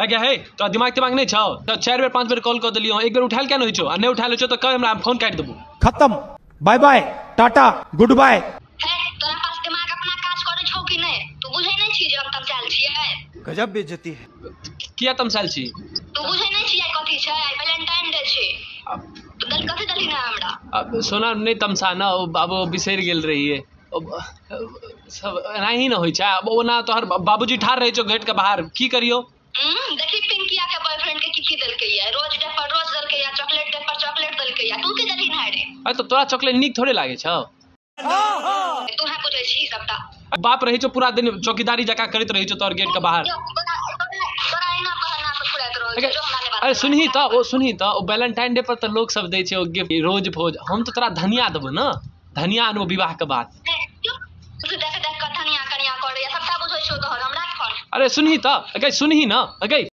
अगे हे, तोरा दिमाग तिमाग नहि छौ? तऽ 4 बेर 5 बेर कॉल कऽ देलियौ, एक बेर उठायल किया नहि होइ छौ? आ नहि उठायल होइ छौ तऽ कह हमरा, हम फोन काटि देबौ। खत्म, bye bye, tata, good bye. हे, तोरा पास दिमाग अपना काज करै छौ कि नहि? तू बुझै नहि छी जे हम तमसायल छियै? गजब बेइज्जती है। किया तमसायल छी? तू बुझै नहि छी आइ कथी छै? आइ वैलेंटाइन डे छै। तू दल कथी दलही ना हमरा? अब सोना नहि तमसा न, ओ बाबू बिसरि गेल रहियै। सब एनाही ने होइ छै। आब ओना तोहर बाबूजी ठाढ़ रहै छौ गेट के बाहर, की करियौ? देखी पिंकिया के बॉयफ्रेंड के की की देलकै या, रोज डे पर रोज देलकै या, चॉकलेट डे पर चॉकलेट देलकै या, तू की देलही ना रे? अरे तऽ तोरा चॉकलेट नीक थोड़े लागै छौ? तू है बुझै छी सबटा। बाप रहै छौ पूरा दिन चौकीदारी जकाँ करैत रहै छौ तोहर गेट के बाहर। तोरा एना बहाना से फुराइत रहै छौ, जो हमरा नहि बात। अरे सुनही तऽ, ओ सुनही तऽ, ओ वैलेंटाइन डे पर तऽ लोक सब दै छै ओ गिफ्ट रोज फोज, हम तऽ तोरा धनिया देबौ ने, धनिया अनबो विवाह के बाद। देख देख कऽ धनिया कनिया करैया, सबटा बुझै छौ तोहर, हमरा फोन। अरे सुनही तऽ, अगे सुनही न, अगे।